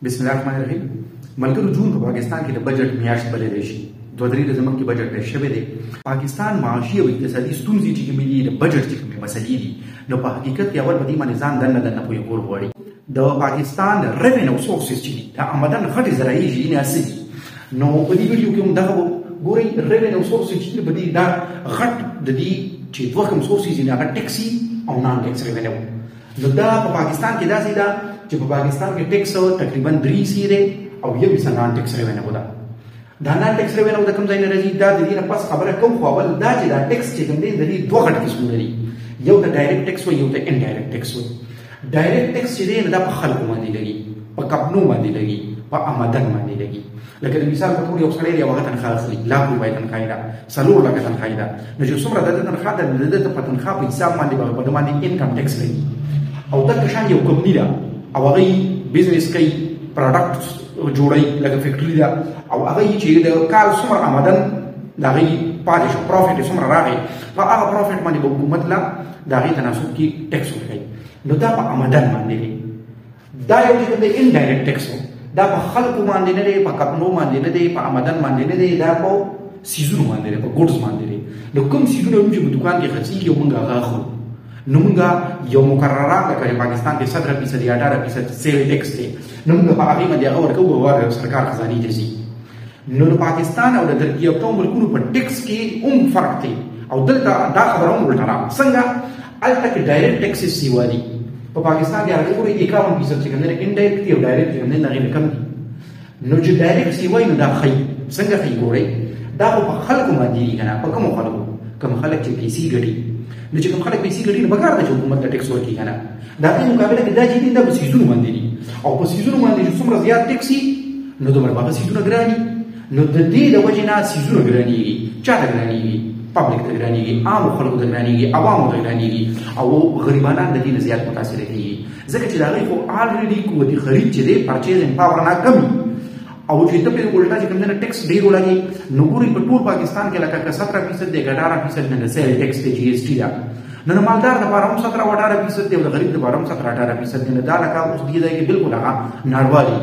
بسم الله الرحمن الرحیم. ملګرو، جون په پاکستان کې د بجټ میاشت بللی شي. 2-3 ورځې مخکې بجټ پیش شوی دی. پاکستان معاشي او اقتصادي ستونزې چې کومې دي، د بجټ چې کومې مسلې دي، نو په حقیقت کې اول په دې باندې ځان دننه دننه پوه کول غواړي. د پاکستان revenue sources چې دي، د آمدن غټې ذرایع چې دي، څه دي؟ نو په دې ویډیو کې هم دغه ګورئ. revenue sources چې په دې دا غټ د دې چې دوه کوم sources دي، هغه tax او non tax revenue. نو دا په پاکستان کې داسې ده چې په پاکستان کې tax تقریبا 3 سی دی او یو حصه non tax revenue ده. دا non tax revenue د کوم ځای نه راځي؟ دا د دې نه پس خبره کوم، خو اول دا چې دا tax چې کوم دی، د دې دوه غټ قسمونه دي. یو ته direct tax وایي، یو ته indirect tax وایي. direct tax چې دی، دا په خلکو باندې لګي، په کمپنو باندې لګي، په آمدن باندې لګي. لکه د مثال په تور یو سړی دی، هغه تنخواه اخلي، لاک روپۍ تنخواه ده، 4 لکه تنخواه ده. نو چې څومره د ده تنخواه ده، د ده په تنخواه په حساب باندې به په ده باندې income tax لګي. او دغه شان یو کمپني ده او هغه business کوي، product جوړوي، لکه factory ده، او هغه چې د کال څومره آمدن د هغې پاتې شو، profit یې څومره راغی، په هغه profit باندې به حکومت له د هغې تناسب کې tax ورکوي. نو دا په آمدن باندې دی. دا یو چې کوم دی indirect tax، دا په خلکو باندې نه دی، په کمپنو باندې نه دی، په آمدن باندې نه دی، دا په سیزونو باندې دی، په goods باندې دی. نو کوم سیزونه چې په دکان کې خرڅېږي او موږ هغه اخلو، نو موږ یو مقرره لکه پاکستان کې 17% یا 18% sale tax دی، نو موږ په هغې باندې هغه ورکوو او هغه سرکار خزانې ته ځي. نو د پاکستان او د ترقي یافته ملکونو په tax کې هم فرق دی. او دلته دا خبره هم الټه ده. څنګه؟ هلته کې direct taxes سیوا دي، په پاکستان کې هغه ګورئ 51% چې کوم دی indirect دي او direct چې کوم دی هغې نه کم دي. نو چې direct سیوا نو دا ښیي. څنګه ښیي؟ ګورئ، دا خو په خلکو باندې دي که نه؟ په کومو خلکو؟ کوم خلک چې پیسې ګټي. نو چې کوم خلک پیسې ګټي، نو پکار ده چې حکومت ته tax ورکړي که نه؟ د هغې مقابله کې دا چې دي، دا په څیزونو باندې دي، او په څیزونو باندې چې څومره زیات tax وي، نو دومره به هغه څیزونه ګران. نو د دې د وجې نه څیزونه ګرانېږي. چا ته ګرانېږي؟ public ته ګرانېږي، عامو خلکو ته ګرانېږي، عوامو ته ګرانېږي، او غریبانان د دې نه زیات متاثره کېږي، ځکه چې د هغوی خو already قوت خرید چې دی، purchasing power نه کم، او چې ته پرې الټا چې کوم دی نه tax ډېر ولګي. نو ګورئ، په ټول پاکستان کې لکه که 17% دی که 18% نه sale tax دی، GST ده، نو د مالدار دپاره هم 17 او 18% دی او د غریب دپاره هم 17 18% دی. نو دا لکه اوس دې ځای کې بالکل هغه ناروا دي.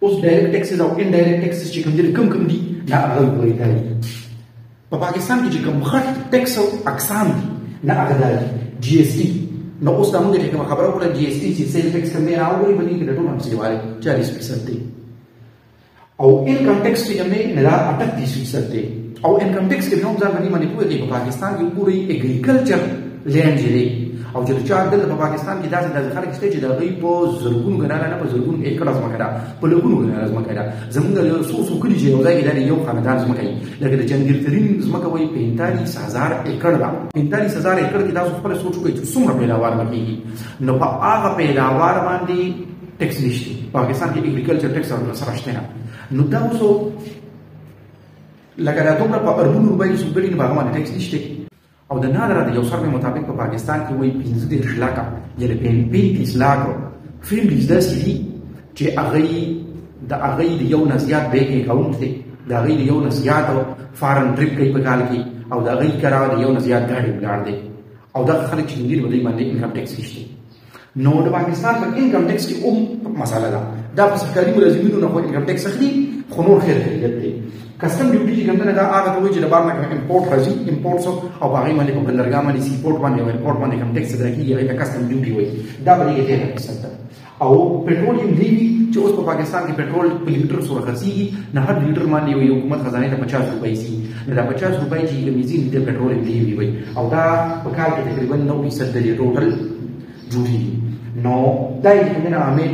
اوس direct taxes او indirect taxes چې کوم دي، کوم کوم دي، دا هغه ګورئ. دا دي په پاکستان کې چې کوم غټ tax او اقسام دي، نه هغه دا دي. GST. نو اوس دا موږ چې کومه خبره وکړه، GST چې sale tax کوم دی، راوړي په دې کې د ټولو هم سیوا دی، 40% دی. او income tax چې کوم دی، نه دا 38% دی. او income tax کې هم ځان باندې پوه دی. په پاکستان کې وګورئ، agriculture land چې دی، او چې چا دلته په پاکستان کې داسې داسې خلک شته چې د هغوی په زرګونو کناله نه، په زرګونو ایکړه ځمکه ده، په لکونو کناله ځمکه ده. زمونږ له څو څو کلي چې یو ځای کې دا یو خاندان ځمکه وي، لکه د جنګیر ترین ځمکه وایي 45,000 ایکړ ده. 45,000 ایکړ کې تاسو خپله سوچ وکړئ چې څومره پیداوار به کېږي. نو په هغه پیداوار باندې tax نشته. پاکستان کې agriculture tax سره شته نه. نو دا اوس لکه دا دومره په اربونو روپۍ چې څوک ګټي، نو په هغه باندې tax نشته. او د نادرا د یو survey مطابق په پاکستان کې وایي 35 لاکه، یعنې 35 لاکه families داسې دي چې هغوی د هغوی د یو نه زیات bank account دی، د هغوی د یو نه زیات foreign trip کوي په کال کې، او د هغوی کره د یو نه زیات ګاډي ولاړ دی. او دغه خلک چې دي، په دوی باندې income tax نشته. نو د پاکستان په income tax کې هم مسله ده. دا په سرکاري ملازمینو نه خو income tax اخلي، خو نور خیر خیریت دی. custom duty چې کوم ده، دا هغه ته وایي چې د بار نه کوم import راځي، imports، او په هغې باندې په بندرګاه باندې، sea port باندې او airport باندې کوم tax ادا کېږي، هغې ته custom duty وایي. دا په دې کې 13% ده. او petroleum levy چې اوس په پاکستان کې پټرول په لیټر سره خرڅېږي، نو هر لیټر باندې یو حکومت خزانې ته 50 روپۍ ځي. نو دا 50 روپۍ چې کومې ځي، د petroleum levy وایي، او دا په کال کې تقریبا 9% د دې total جوړېږي. نو دا یې کوم نه عامل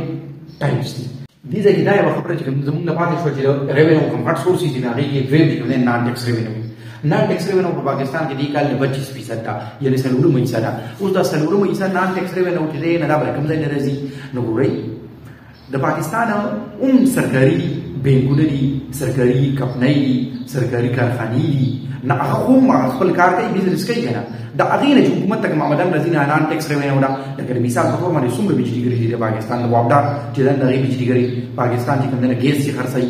types دي. دې ځای کې دا یوه خبره چې کوم زموږ نه پاتې شوه چې revenue کوم غټ sources دي، هغې کې دویم چې کوم دی non tax revenue. non tax revenue په پاکستان کې دې کال له 25% ده، یعنې څلورمه حصه ده. اوس دا څلورمه حصه non tax revenue چې دی، نه دا به کوم ځای نه راځي؟ نو ګورئ، د پاکستان هم سرکاري بینکونه دي، سرکاري کمپنۍ دي، سرکاري کارخانې دي، نه هغه خو هم خپل کار کوي، business کوي که نه؟ د هغې نه چې حکومت ته کوم آمدن راځي، نه non tax revenue ده. لکه د مثال په تور باندې څومره بجلي ګري دي د پاکستان، د واپډا چې ده، د هغې بجلي ګري، پاکستان چې کوم دی نه ګیس چې خرڅوي،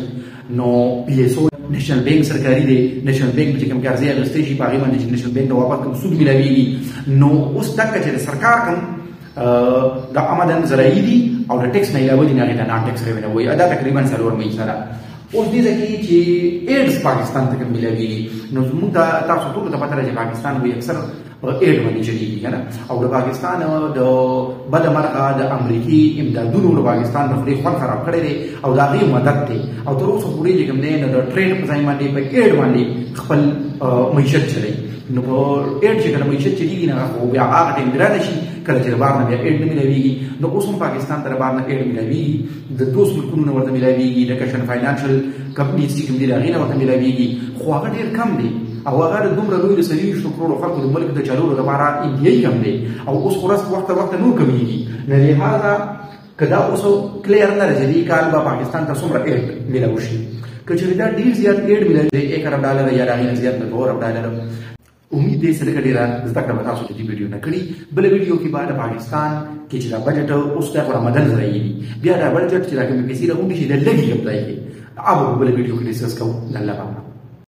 نو PSO، national bank سرکاري دی، national bank چې کوم قرضې اخیستی شي، په هغې باندې چې national bank ته واپس کوم سود میلاویږي. نو اوس دغه چې د سرکار کوم د آمدن ذرایع دي، او د ټیکس نه علاوه دي، هغې ته نان ټیکس ریونیو وایي. دا تقریبا څلورمه حصه ده. اوس دې ځای کې چې ایډز پاکستان ته کوم ملاویږي، نو زموږ ته تاسو ټولو ته پته ده چې پاکستان وایي اکثر په ایډ باندې چلیږي که نه. او د پاکستان د بده مرغه د امریکي امدادونو د پاکستان د خولې خوند خراب کړی دی او د هغې مدد دی، او تر اوسه پورې چې کوم دی نو د ټریډ په ځای باندې په ایډ باندې خپل معیشت چلوي. نو په ایډ چې کله معیشت چلیږي، نو هغه خو بیا هغه ټایم ګرانه شي کله چې د بار نه بیا ایډ نه ملاویږي. نو اوس هم پاکستان ته د بار نه ایډ ملاویږي، د دوست ملکونو نه ورته ملاویږي، د کشن فاینانشل کمپنیز چې کوم دي د هغې نه ورته ملاویږي، خو هغه ډېر کم دی او هغه د دومره لوی د 24 کروړو خلکو د ملک د چلولو لپاره انتهایي کم دی، او اوس خو ورځ وخت وخت نور کمیږي. نو لهذا که دا اوس کلیر نه ده چې دې کال به پاکستان ته څومره ایډ میلاو شي، که چېرې دا ډېر زیات ایډ میلاو شي، 1 ارب ډالر یا د هغې نه زیات، نه 2 ارب ډالر، امید دی چې لږه ډېره زده کړه به تاسو د دې ویډیو نه کړي. بله ویډیو کې به د پاکستان کې چې دا بجټ اوس دا خو رمضان ځای دي، بیا دا بجټ چې دا کومې پیسې راغونډې شي د لږې کوم ځای کې، هغه به بله ویډیو کې ډسکس کوو. د الله په امان.